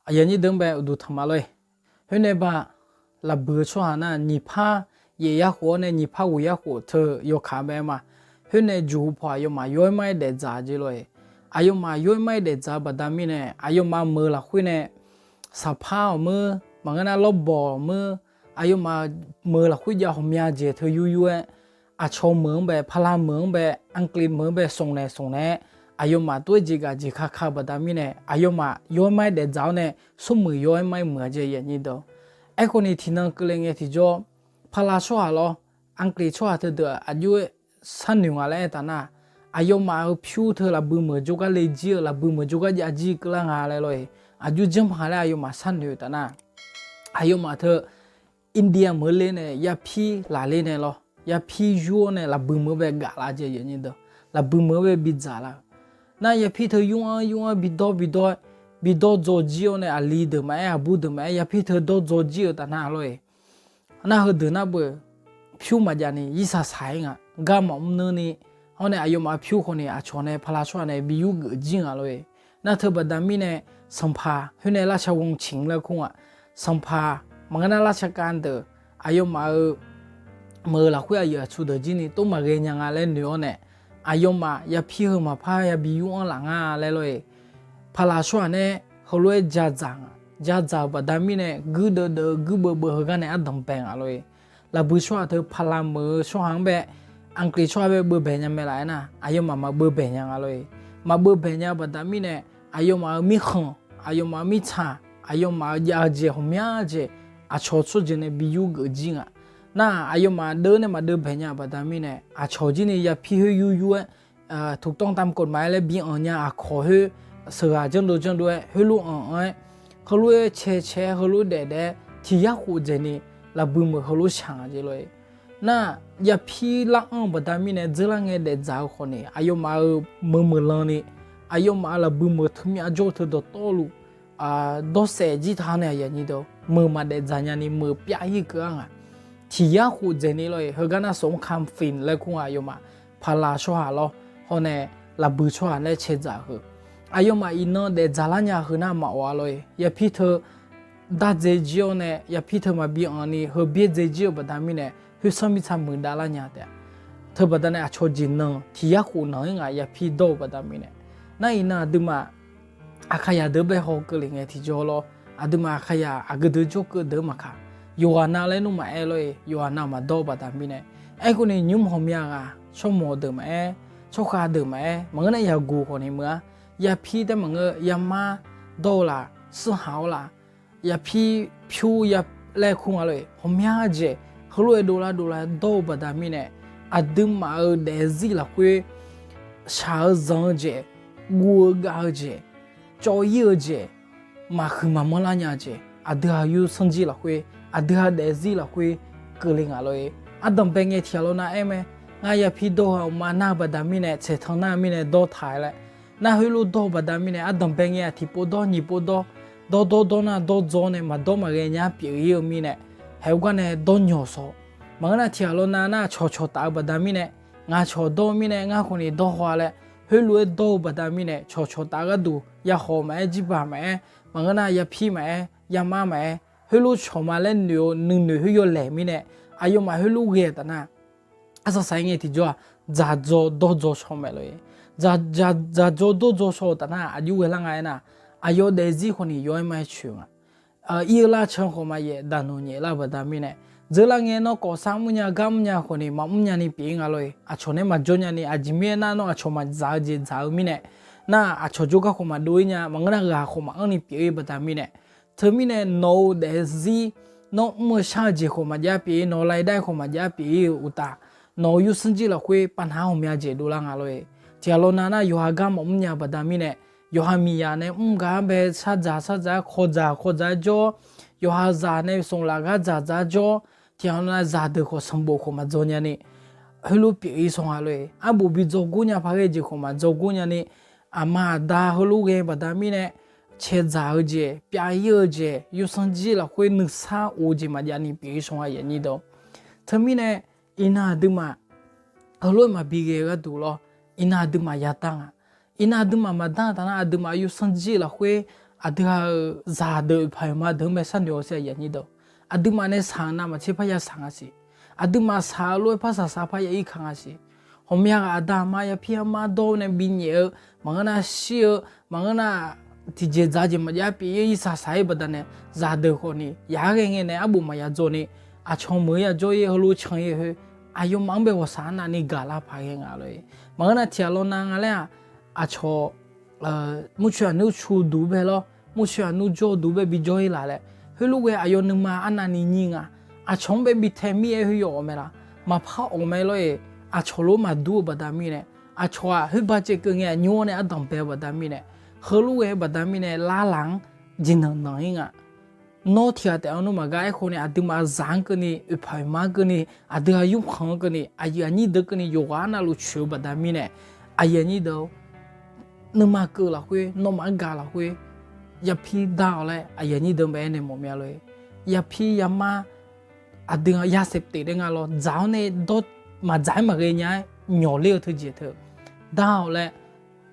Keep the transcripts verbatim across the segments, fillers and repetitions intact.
Aqyuif aqnyir deuq-anr bae uqduq tanq ma lor-e. Khoernae ba, lafbuiq-eu tsawrhaq nar nyiq par yaef yar khof-awr nae nyiq par ghoeq yar khof teu yawkaq bae ma. Khoernae juqhu paw aqyawfmaf yawr-aer mar-aer daefdzaq jeq lor-e. Aqyawfmaf yawr-aer mar-aer daefdzaq-eu baqda mirnae aqyawfmaf meuq-eu lafkhoer nae saqpar-awq meur, maqngeur nar lawrbawq-awq meur, aqyawfmaf meuq-eu lafkhoer jav ghawqmya jeq teu yur yur-aer, aqcawq meuq-anr bae, pala meuq-anr bae, anqkliq meuq-anr bae smq naeq smq naeq-aer, aqyawfmaf tov-aer jeqgaq jeq ka ka-eu baqda mirnae aqyawfmaf yawr-aer mar-aer daefdzaq-awr nae smrmuiq yawr-aer mar-aer muiq-a jeq aqyuif aqnyir deuq. Aerkhawf ni tiqnan keuvle ngae tiqjawr, pala tsawrhaq lawr, anqkliq tsawrhaq teudeuq aqjox-aer sharnoeq nga laer aertaq nar, aqyawfmaf-euq pyur teu lafbui meuq jawrgar le jir-eu lafbui meuq jawrgar jav jir keuvlar nga laer lor-e. Aqjox janrma laer aqyawfmaf sharnoeq-eu taf nar, aqyawfmaf teu India meuq-eu ler nae yapir laf ler nae lawr, yapir yur-awr nae lafbui meuq-anr bae gaf lar jeq aqyuif aqnyir deuq, lafbui meuq-anr bae bidzaq lar-eu. Nar yapir teu yur-anr yur-anr bidawr bidawr-aer, bidawr dzaw jir-awr nae aqli deuq maqaer aqbur deuq maqaer yapir teu dawr dzaw jir-eu taf nar lor-e. Nar heudeuq nar beu pyur maqjav ni irsaq saq-ir nga, gar maqmr neur ni, hawr nae aqyawfmaf-eu pyur khawf ni aqcawq nae pala tsawrhaq nae bi yur geuf jir nga lor-e. Nar teu baqda mirnae sanqpaq khoer nae lavcaq ghanq ciq laer kur nga. Sanqpaq maqngeur nar lavcaq kav deuq aqyawfmaf-eu meuq-eu lafkhoer aqyuif aqtsu deuq jir ni tov maqghae nya nga laer noeq-awr nae, aqyawfmaf yapir heu maqpar yabi yur-anr laf nga laer lor-e. Pala tsawrhaq nae heulof-aer jadzaq nga. Jadzaq-euq baqda mirnae guirdeuv deuv-eu guirbeuv beuv heugar nae ardanq bae nga lor-e. Lafbui tsawrhaq teu pala meuq-eu tsawrhaq-anr bae, anqkliq tsawrhaq bae beuv bae nya mae laf-aer nar, aqyawfmaf maqbeuv bae nya nga lor-e. Maqbeuv bae nya-eu baqda mirnae, aqyawfmaf-euq mirkhanq, aqyawfmaf-euq mirtsaq, aqyawfmaf-euq jav-eu jeq ghawqmya jeq, aqcawq tsawrjeuq nae bi yur geuf jir nga. Nar aqyawfmaf deuv nae maqdeuv bae nya-eu baqda mirnae aqcawq jir ni yapir khoer yur yur-aer, ถูกต้องตามกฎหมาย laer bi anq nya aqkawq khoer sheuqghaq janrdov janrdov-aer khoerlof anq-aer, heulof-aer cae cae-aer heulof daef daef-aer tiq yar khof dzaeq ni lafbui meuq heulof shaq nga jeq lor-e. Nar yapir lar anr-eu baqda mirnae dzeurlar ngae daefdzaq-eu khawf ni aqyawfmaf-euq meuq meuq lan ni, aqyawfmaf-euq lafbui meuq teumyav jawr-eu teu dawqtawvluf dawrsaef jir ta nae aqyuif aqnyir deuq meuq maqdaef dzaq nya ni meuq pyav-ir keuv-ar nga. Tiq yar khof dzaeq ni lor-e, heugar nar สงครามฝิ่น laer kur nga aqyawfmaf pala tsawrhaq lawr, hawr nae lafbui tsawrhaq laer cae dzaq heu. Aqyawfmaf iqnan daefdzaq lar nya heu nar maqawf-a lor-e, yapir teu dar dzae jir-awr nae yapir teu maqbi anq ni heu byaerdzae jir-eu baqda mirnae khoersanr mirtsa muiqdav lar nya taef-a. Teu baqda nae aqcawq jeq nanq tiq yar khof nanq-ir nga yapir dawr-eu baqda mirnae. Nar iqnan aqduimaf Aqkaqyaq deuq bae haw keuvle ngae tiqjawr lawr, aqduimaf Aqkaqyaq aqgeu deuq jawrkeuv deuq maqkaq, yawqghaq nav laer nmr maqaer lor-e, yawqghaq nav maqdawr-eu baqda mirnae. Aerkhawf ni nymr ghawqmya ghaq tsawrmawq deuq maqaer, tsawrkhav deuq maqaer, maqngeur nar yaqguq khawf ni meuq-ar, yapir taef maqngeur yamar dawr-eu laf, sirhaq-awr laf, yapir pyur ya laer kur nga lor-e, ghawqmya jeq heulof-aer dovlar dovlar dawr-eu baqda mirnae, aqduimaf-euq daefzir lafkhoer shaq-eu zanq-eu jeq, guv-eu gav-eu jeq, cawv-ir-eu jeq, maqhuiq maqmanr lar nya jeq, aqdui-aq yur sanr jir lafkhoer, aqdui-aq daefzir lafkhoer keuvle nga lor-e. Ardanq bae ngae tiq ghaq lawr nav aer mae, ngar yapir dawr-eu aqma nar-eu baqda mirnae tsaeqtanq nar-eu mirnae dawr taq-aer laer, nar heulof dawr-eu baqda mirnae ardanq bae ngae-aq tiqpov dawr nyiq pov dawr, dawr dawr dawr nar dawr dzaw nae maqdawr maqghae nya pyeuf-ir-eu mirnae, haeq-eu gar nae dawr nyawq sawq. Maqngeur nar tiq ghaq lawr nav nar cawqcawq taf-eu baqda mirnae, ngaq cawq dawr-eu mirnae ngar khawf ni dawr haw-a laer, heulof-aer dawr-eu baqda mirnae cawqcawq taf-eu gharduq yakhawq maqaer, jirbaq maqaer, maqngeur nar yapir maqaer, yamar maqaer, heulof cawq ma laer noeq-eu nuinoeq khoer yawlaeq mirnae, aqyawfmaf heulof ghae-eu taf nar, arsaq saq-ir ngae tiqjawr-aq, dzaqdzaw dawrdzaw shaw mae lor-e. Dzaqdzaw dawrdzaw shaw-eu taf nar aqjox ghae lar nga aernar, aqyawf daefzir khawf ni yawr-aer ma-aer coeq nga. Ir-eu lar can khawf maqyaef daqnawq nyaef lar-eu baqda mirnae, dzeurlar ngae nawr kawfsar mrnya gar mrnya khawf ni maqmr nya ni pyeuf-ir nga lor-e. Aqcawq nae maqjawr nya ni aqjeq mirnae nar nawr aqcawq maqdzaq-eu jeq dzaq-eu mirnae, nar aqcawq jawrgar khawf maqdov-ir nya, maqngeur nar ghaq khawf maqanr ni pyeuf-ir baqda mirnae, teumirnae nawq-euq daefzir nawr mr-eu shar-eu jeq khawf maqjav pyeuf-ir, nawq-euq laidar khawf maqjav pyeuf-ir-eu uqtaf, nawq-euq yursanr jir lafkhoer pavnav-anr ghawqmya jeq dovlar nga lor-e. Tiq ghaq lawr nav nar yawqha gar maqmr nya-eu baqda mirnae, yawqha miqyaq nae mr gaq-anr bae shar dzaq shar dzaq-aer kawv dzaq kawv dzaq-aer jawr, yawqha zaq nae smq laf gar dzaq dzaq-aer jawr, tiq ghaq lawr nav zaqdeuq khawf sanqbof khawf maqdzaw nya ni, heulof pyeuf-ir shaw nga lor-e. Arbof bi dzawgor nya paq ghae jeq khawf maqdzawgor nya ni, aqma aqda heulof ghae baqda mirnae, cae dzaq-eu jeq, pyav-ir-eu jeq, yursanr jir lafkhoer nuisar of-eu jeq maqjav ni pyeuf-ir shaw nga aqyuif aqnyir deuq. Teumirnae, iqnan aqduimaf heulof-aer maqbi ghae-eu gharduq lawr, iqnan aqduimaf yadar nga. Iqnan aqduimaf maqdar taf nar aqduimaf yursanr jir lafkhoer aqdui ghaq-euq zaqdeuq oeqpaq oeqma deuq-anr bae sharnoeq-awr sher aqyuif aqnyir deuq. Aqduimaf nae shaq-euq navmaqtser parya shaq nga siq. Aqduimaf shaq-eu lof-aer par shaq shaq parya ir ka nga siq. Ghawqmya ghaq aqda aqma yapir armar dawr nae binyaef-eu, maqngeur nar shir-eu, maqngeur nar tiqjeq dzaq jeq maqjav pyeuf ir shaq shaq-ir baqdanae, zaqdeuq khawfni yaq-aer ghae ngae nae arbof maqya dzawni, aqcawq meuq-ir yajawr-ir heulof can-ir khoer, aqyawfmaf-anr bae ghawqshaq arnavni gaqlar paq ghae nga lor-e. Maqngeur nar tiq ghaq lawnav nga laer-aq, aqcawq murcoeq aqnmr cu duq bae lawr, murcoeq aqnmr jawr duq bae bijawr-ir laf laer, heulof ghae aqyawf nuima arnavni nyir nga. Aqcawq-anr bae bi tae mir-aer khoer yawf-awq mae laf, maqpar awq mae lor-e. Aqcawq lof maqdur-eu baqda mirnae, aqcawq-aq khoer ba caev keuv ngae aqnymr-awr nae ardanq bae-eu baqda mirnae, heulof ghae-eu baqda mirnae larlaq-anr jeqnanq nanq-ir nga. Nawr tiq ghaq taef-anr nmr maqgar. Aerkhawf ni aqduimaf zaq-anr keuvni, oeqpaq oeqma-anr keuvni, aqdui ghaq yurkhanq-anr keuvni, aqyuif aqnyir deuq keuvni yawqghaq arnavluf coeq-eu baqda mirnae, aqyuif aqnyir deuq-or, nuima keuv lafkhoer, nawmaf-anr gaq lafkhoer, yapir dar-awq laer aqyuif aqnyir deuq-anr bae aernaeq mawf mya lor-e. Yapir yamar aqdui ya saeq teq dae nga lawr, dzaq-awr nae dawr, maqdzaq-aer maqghae nya-aer nyawq ler-eu teujeq teu dar-awq laer,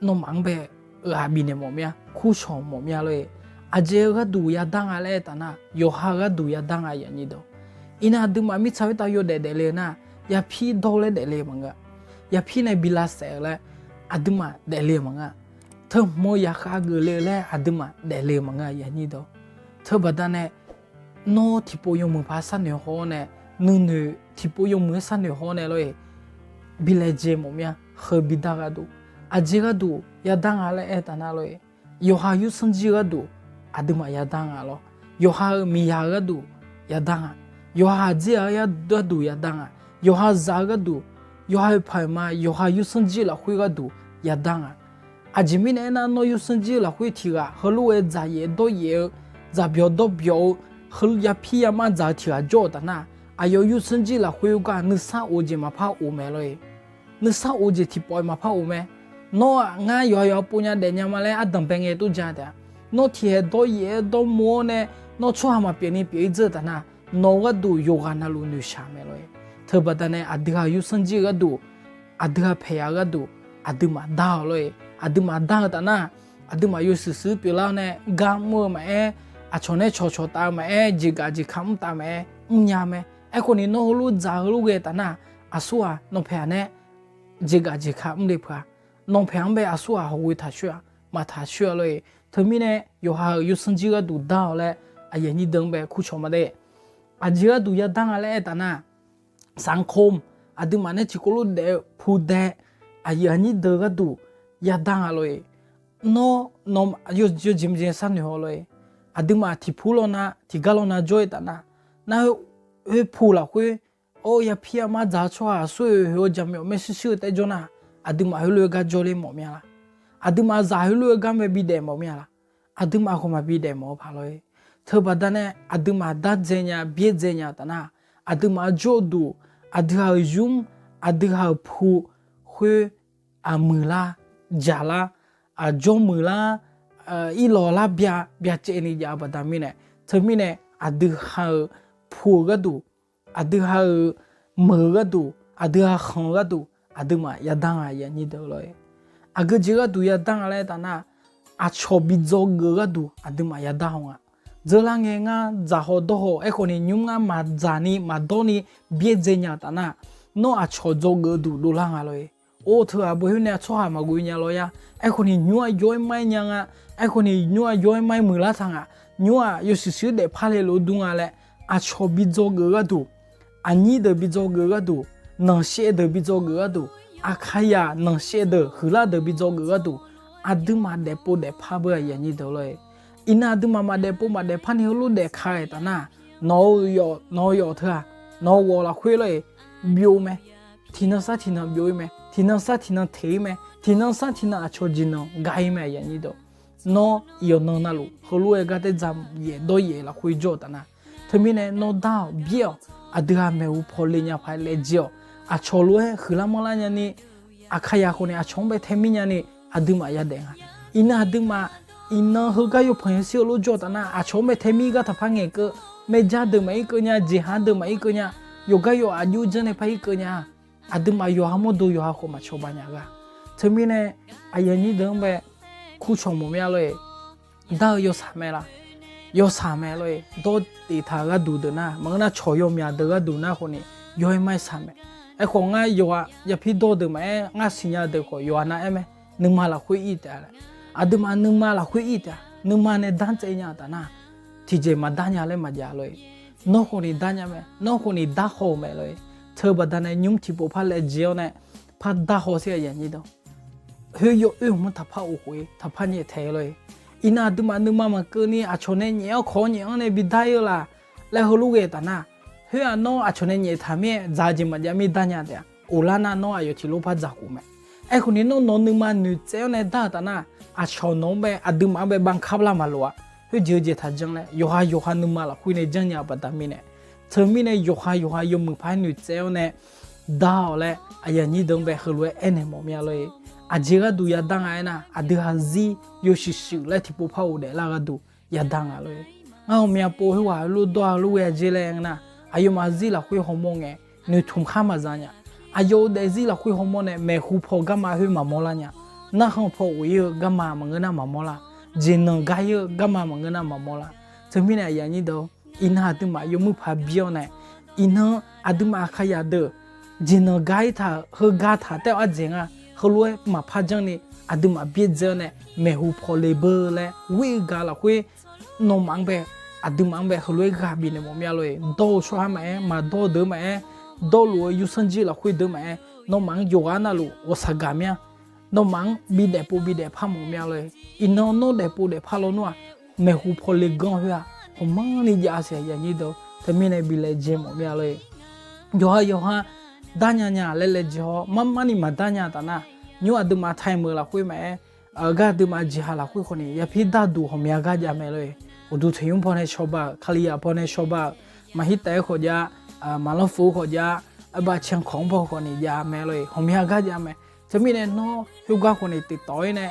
nawmaf-anr bae ghaq bifnaeq mawf mya, kurcawq mawf mya lor-e. Aqjeq-eu gharduq yadar nga laer aertaq nar, yawqha-eu gharduq yadar nga aqyuif aqnyir deuq. Iqnan aqduimaf mirtsaq khoertav yawdaef daefle-eu nar, yapir dawr-eu laer daefle maqngeur. Yapir nae bi lavsaef-eu laer aqduimaf daefle maqngeur. Teu hmq-eu yaqkhav geufle-eu laer aqduimaf daefle maqngeur aqyuif aqnyir deuq. Teubaqda nae nawr tiqpov yawmuiq paq sharnoeq haw-awr nae, nuinoeq tiqpov yawmuiq-aer sharnoeq haw-awr nae lor-e, bi laejae mawf mya, heu bi dar gharduq, aqjeq gharduq yadar nga laer aertaq nar lor-e, yawqha yursanr jir-eu gharduq aqduimaf yadar nga lawr. Yawqha-euq miqyaq-eu gharduq yadar nga. Yawqha aqdzer-eu gharduq yadar nga. Yawqha zaq-eu gharduq, yawqha oeqpaq oeqma, yawqha yursanr jir lafkhoer gharduq yadar nga. Aqjeq mirnae aernar, nawr yursanr jir lafkhoer tiq ghaq heulof-aer dzaqyaef dawryaef-eu, dzaqbyawq dawrbyawq-eu, heu yapir yamar dzaq-eu tiq ghaq jawr-euq taf nar, aqyawf yursanr jir lafkhoer gar nuisar of-eu jeq maqpar of mae lor-e. Nuisar of-eu jeq tiqpawf-aer maqpar of mae. Nawr-aq ngar yawqha yawqha pov nya daef nya ma laer ardanq bae ngae tov ja taef-a. Nawr tiqhaeq dawryaef-aer dawrmo-awr nae, nawr tsawrhaq maqpyeuf ni pyeuf-ir dzeur-eu taf nar, nawq-eu gharduq yawqghaq navluf noeqshaq mae lor-e. Teubaqda nae aqdui ghaq yursanr jir-eu gharduq, aqdui ghaq paeq ya-eu gharduq, aqduimaf dar-awq lor-e. Aqduimaf dar-eu taf nar, aqduimaf yawshuif shuir pyeuflar-awr nae gar mr-eu maqaer, aqcawq nae cawqcawq taf-eu maqaer, jeqgaf jeqka mr taf maqaer mrnya mae. Aerkhawf ni nawr heulof dzaq heulof ghae taf nar, aqsur-aq nawqpaeq-aq nae jeqgaf jeqka mr le peuq-a. Nawqpaeq-anr bae aqsur-aq hawghoe taqcoer-a, maqtaq coer-a lor-e. Teumirnae yawqha-euq yursanr jir gharduq dar-awq laer aqyuif aqnyir deuq-anr bae kurcawq ma de. Aqjeq gharduq yadar nga laer aertaq nar, sanqkom, aqduimaf nae tiqkawv lof daef-eu pudae, aqyuif aqnyir deuq gharduq yadar nga lor-e. Nawr, nawr, yawjeq jeq jeq sharnoeq haw lor-e. Aqduimaf tiqpur lawnav tiqgar lawnav jawr-ir taf nar, nar, khoer pu lafkhoer, or, yapir yamar dzaq-eu tsawrhaq aqsur-euq hoeq-eu jaqmyawf maershuir shuir-eu taef jawr nar, aqduimaf heulof-aer gar jawrler mawf mya la? Aqduimaf zaq heulof-aer gar mae bidaef mawf mya la? Aqduimaf khawf maqbi daef mawf-eu paq lor-e. Teubaqda nae aqduimaf dar dzae nya byaerdzae nya-eu taf nar, aqduimaf jawr-eu duq, aqdui ghaq-euq yumr, aqdui ghaq-euq pu, khoer, aqmuiq lar, jaq lar, aqjawr muiq lar, irlawq lar bya byacaevni jav-eu baqda mirnae, teumirnae aqdui ha-euq pu-euq gharduq, aqdui ha-euq meuq-eu gharduq, aqdui ha khanq-eu gharduq, aqduimaf yadar nga aqyuif aqnyir deuq lor-e. Aqgeu jeq gharduq yadar nga laer aertaq nar, aqcawq bi dzawgeuf-eu gharduq aqduimaf yadar haw nga. Dzeurlar ngae ngar dzaq haw dawr haw, aerkhawf ni nymr ngar maqdzaq ni maqdawr ni byaerdzae nya-eu taf nar, nawr aqcawq dzawgeuf-eu duq dovlar nga lor-e. Or, teughaq beu khoer nae tsawrhaq maqghoe nya lawr ya. Aerkhawf ni nymr-aq yawr-aer mar-aer nya nga. Aerkhawf ni nymr-aq yawr-aer mar-aer muiqlar taq nga. Nymr-aq yawshuif shuir daefpar le lof dur nga laer, aqcawq bi dzawgeuf-eu gharduq, aqnyir deuq bi dzawgeuf-eu gharduq, nanqshaev deuq bi dzawgeuf-eu gharduq, aqkaqyaq nanqshaev deuq huiqlar deuq bi dzawgeuf-eu gharduq, aqduimaf daefpov daefpar beu aqyuif aqnyir deuq lor-e. Iqnan aqduimaf maqdaefpov maqdaefpar ni heulof daefka-aer taf nar, nawq-eu yawf nawq-eu yawf teu-aq, nawq-eu ghawq lafkhoer lor-e, byov mae. Tiqnan sar tiqnan byov-ir mae. Tiqnan sar tiqnan teq-ir mae. Tiqnan sar tiqnan aqcawq jeqnanq ga-ir mae aqyuif aqnyir deuq. Nawr iqyawqnan navluf heulof-aer gar taer dzaq yaef dawr yaef lafkhoer jawr-eu taf nar, teumirnae nawr dar-awq byaer-awq. Aqdui ha maeqhu paw le nya paq-aer laejae-awq. Aqcawq lof-aer huiqlar manrlar nyani, aqkaqyaq khawf ni aqcawq-anr bae tae mir nyani, aqduimaf yadaef nga. Iqnan aqduimaf, iqnan heugar yawpanq yawshuir-eu lof jawr-eu taf nar, aqcawq-anr bae tae mir gar taqpar ngaeqkeuv, maerjar deuq maqir keuv nya, jeqhaq deuq maqir keuv nya, yawqgar yawf aqjox janr nae par ir keuv nya-a. Aqduimaf yawqha mawrdo yawqha khawf maqcawba nya gha. Teumirnae aqyuif aqnyir deuq-anr bae kurcawq mawf mya lor-e. Dar-eu yawshaq mae laf? Yawshaq mae lor-e. Dawr teftaq-euq gharduq deuq nar, maqngeur nar cawq yawmyaq deuq gharduq nar khawf ni, yaw-aer ma-aer shaq mae. Aerkhawf ngar yawqghaq yapir dawr deuq maqaer, ngar siqnya deuq khawf yawqghaq nav-aer mae. Nuima lafkhoer ir taef-a laer. Aqduimaf nuima lafkhoer ir taef-a. Nuima nae dartsaev nya-eu taf nar, tiqjeq maqdar nya laer maqjav lor-e. Nawr khawf ni dar nya mae. Nawr khawf ni dar haw-euq mae lor-e. Teu baqdanae nymr tiqpov par laejae-awr nae, par dar haw sher aqyuif aqnyir deuq. Khoer yawoer hmq-anr taqpar of khof-ir, taqpar nyaeftaeq lor-e. Iqnan aqduimaf nuima maqkeuvni aqcawq nae nyaef-awr kawq-awr nyaef-anr nae bidar-ir-eu laf laer heulof ghae taf nar, khoer-aq nawr aqcawq nae nyaef taq mir-aer dzaq-eu jeq maqjav mir dar nya taef-a. Of lar nar nawr aqyawf tiqlof par dzaq khof mae. Aerkhawf ni nawr nawq-eu nuima noeqtsaev-awr nae dar-euq taf nar, aqcawq nawq-anr bae aqduimaf-anr bae bankar lar maqloq-a. Khoerjeq-eu jeq taqjanr laer yawqha yawqha nuima lafkhoer nae janrnya-eu baqda mirnae, teumirnae yawqha yawqha yawmuiq paq-aer noeqtsaev-awr nae dar-awq laer aqyuif aqnyir deuq-anr bae heulof-aer aernaeq mawf mir-a lor-e. Aqjeq gharduq yadar nga aernar, aqdui haqzir yawshuif shuif laer tiqpov par ghofdaef lar gharduq yadar nga lor-e. Ngar ghawqmya pov khoerghaq heulof dawr-a heulof ghae-a jer laer aer nar, aqyawfmaf zir lafkhoer hawmawr ngae, noeqtmq khar maqza nya. Aqyawf-euq daefzir lafkhoer hawmawr nae maeqhu paw garma khoer maqmawr lar nya. Narkhan paw of-ir-eu garma maqngeur nar maqmawr lar. Jeqnanq gar-ir-eu garma maqngeur nar maqmawr lar. Teumirnae aqyuif aqnyir deuq, iqnan aqduimaf yawmuiq paq bir-awr nae, iqnan aqduimaf aqkaqyaq deuq jeqnanq gar-ir taq-euq heugar taq taef-aer ardzaeq nga. Heulof-aer maqpar janrni aqduimaf byaerdzae-awr nae maeqhu paw le beur laer ghoer-eu gaq lafkhoer nawmaf-anr bae, aqduimaf-anr bae heulof-aer ghaq bifnaeq mawf mir-a lor-e. Dawr-eu tsawrhaq maqaer, maqdawr deuq maqaer, dawrluf-eu yawsanr jir lafkhoer deuq maqaer, nawmaf-anr yawqghaq navluf ghawqshaq gaq mir-a. Nawmaf-anr bidaef pov bidaef par mawf mir-a lor-e. Iqnan nawr daefpov daefpar lawnmr-aq, maeqhu paw le ganr khoer-aq, hawqmanrni jav siq aqyuif aqnyir deuq, teumirnae bi laejae mawf mir-a lor-e. Yawqha yawqha darnya nya laer laejae-awr marmarni maqdar nya taf nar, nymr aqduimaf taimeuq lafkhoer maqaer, gar aqduimaf jeqha lafkhoer khawf ni yapir darduq ghawqmya gar jav mae lor-e. Uqduq teqnymr paw nae cawba-euq, kalizaq paw nae cawba-euq, maqhir taef-aer khawf jav, maqlanr fov khawf jav, arbav cankawq-anr paw khawf ni jav mae lor-e. Ghawqmya gar jav mae. Teumirnae nawr khoergar khawf ni tiqtawf-ir nae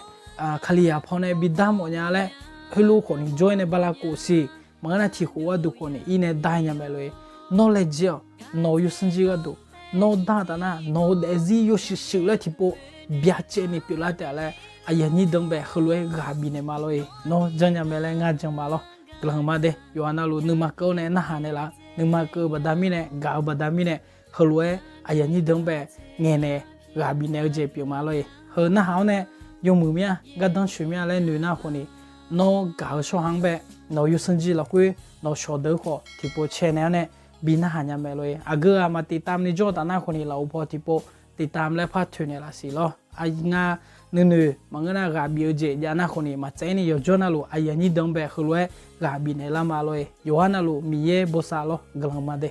kalizaq paw nae bidar mawf nya laer, heulof khawf ni jawr-ir nae bala kof siq, maqngeur nar tiq khof gharduq khawf ni ir nae dar nya mae lor-e. Nawr laejae-awq, nawq-eu yawsanr jir gharduq, nawr dar taf nar nawq-eu daefzir yawshuif shuif laer tiqpov byacaevni pyeuflar taef-a laer aqyuif aqnyir deuq-anr bae heulof-aer ghaq bifnaeq ma lor-e. Nawr janrnya mae laer ngar jan ma lor. Guiqlanq ma de. Yawqha navluf nuima keuv-awr nae narhaq naeqlaf-eu, nuima keuv-eu baqda mirnae, gaq-eu baqda mirnae, heulof-aer aqyuif aqnyir deuq-anr bae ngaeqnaeq ghaq bifnaeq-eu jeq pyeuf ma lor-e. Heu narhaq-awr nae yawmuiq mir-a, gardanr coeq mir-a laer noeq nar khawf ni, nawr gaq-eu tsawrhaq-anr bae nawq-eu yawsanr jir lafkhoer nawq-eu shawq deuq-eu khawf tiqpov cae naeq-awr nae bi narhaq nya mae lor-e. Aqgeu ghaq maq tiqtam ni jawr taf nar khawf ni lafov paw tiqpov tiqtam laer par toeqnaeq laf siq lor. Ngar nuinoeq maqngeur nar ghaq bif-eu jeq jav nar khawf ni maqtsaev ni yawqjawr navluf aqyuif aqnyir deuq-anr bae heulof-aer ghaq bifnaeq lar ma lor-e. Yawqha navluf Miqyaer bosav lor. Guiqlanq ma de.